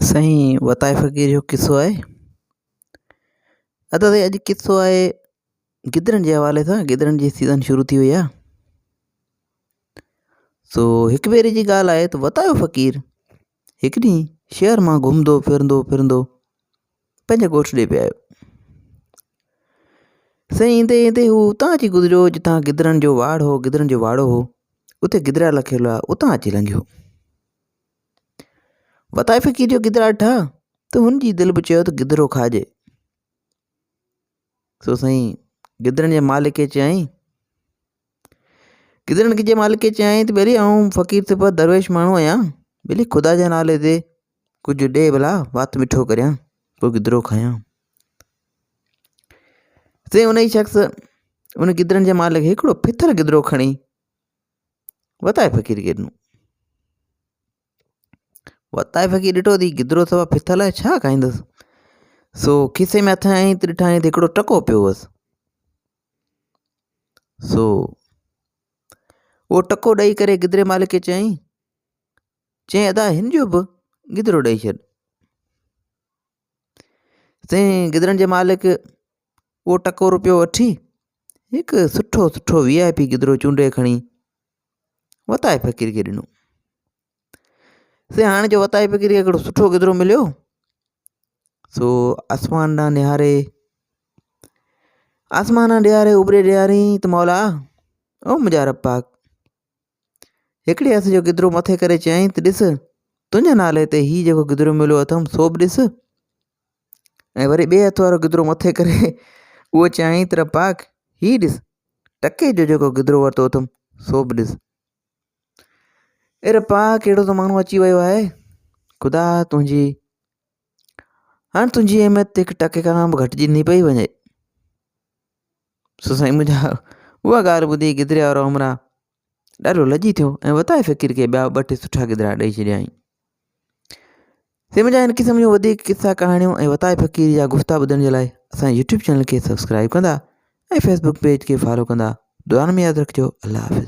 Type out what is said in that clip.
سائين وتائي فقير جو قصو آهي. ادا سائين اڄ قصو آهي گدرن جي حوالي سان گدرن جي سيزن شروع ٿي وئي آهي سو هڪ ڀيري جي ڳالهه آهي ته وتايو فقير هڪ ڏينهن شهر مان گهمندو ڦرندو ڦرندو پنهنجي ڳوٺ ڏي پئي آيو سائين ايندي ايندي هو اتان اچي گذريو جتان گدرن جو واڙ هو گدرن جو واڙو هو اتي گدرا رکيل هئا اتان اچي لنگهيو وتائي فقير جو گدرا ڏٺا ته هن جي دل به چيو ته گدرو کائجي. سو سائين گدرن جي مالڪ کي چيائين گدرن جي مالڪ کي چيائين ته ٻيلي آئون فقير صفت درويش ماڻهو آهيان ٻيلي خدا جي نالي تي ڪجهه ڏي ڀلا وات مٺو ڪريان پوء گدرو کايان سائين ان ئي شخص ان گدرن جي مالڪ هڪڙو ڦٿل گدرو کڻي وتائي فقير کي ڏنو. وتائي فقير ڏٺو ته هي گدرو سوا ڦٿل آهي ڇا کائيندس. سو کيسي ۾ هٿ هنيائين ته ڏٺائين ته هڪڙو ٽڪو پيو هئس. سو اهو ٽڪو ڏئي ڪري گدري مالڪ کي چيائين، چيائين ادا هن جو به گدرو ڏئي ڇڏ. سائين گدرن جي مالڪ اهو ٽڪو روپيو وٺي هڪ سٺو سٺو وي آء پي گدرو چونڊي کڻي وتائي فقير کي ڏنو. سائين هاڻي جو وتائي فقير کي هڪڙو سٺو گدرو مليو سو آسمان ڏانهن نهاري آسمان ڏانهن نهاري اڀري نهاري ته مولا او منهنجا رب پاڪ هڪڙي هٿ جو گدرو مٿي ڪري چيائين ته ڏس تنهنجي نالي تي هي جيڪو گدرو مليو اٿم سو به ڏس ۽ وري ٻئي هٿ وارو گدرو مٿي ڪري اهو چيائين ته رب پاڪ هي ڏس ٽڪي جو جيڪو گدرو ورتو اٿم سو به ڏس اي رب پاڪ اهڙو زمانو اچي ويو آهي خدا تنهنجي هاڻ تنهنجي اهميت هڪ ٽڪي کان به گهٽجي نه پئي وڃي سو سائين منهنجا اها ڳالهه ٻڌي گدري وارو همراهه ڏاڍو لڄي ٿيو ۽ وتائي فقير کي ٻيا ٻه ٽي سٺا گدرا ڏئي ڇڏيائين. سائين منهنجا هن قسم جون وڌيڪ قصا ڪهاڻيون ۽ وتائي فقير جا گفتا ٻڌڻ جي لاء اسان جي يوٽيوب چينل کي سبسڪرائب ڪندا ۽ فيسبوڪ پيج کي فالو ڪندا. دعائن ۾ ياد رکجو. الله حافظ.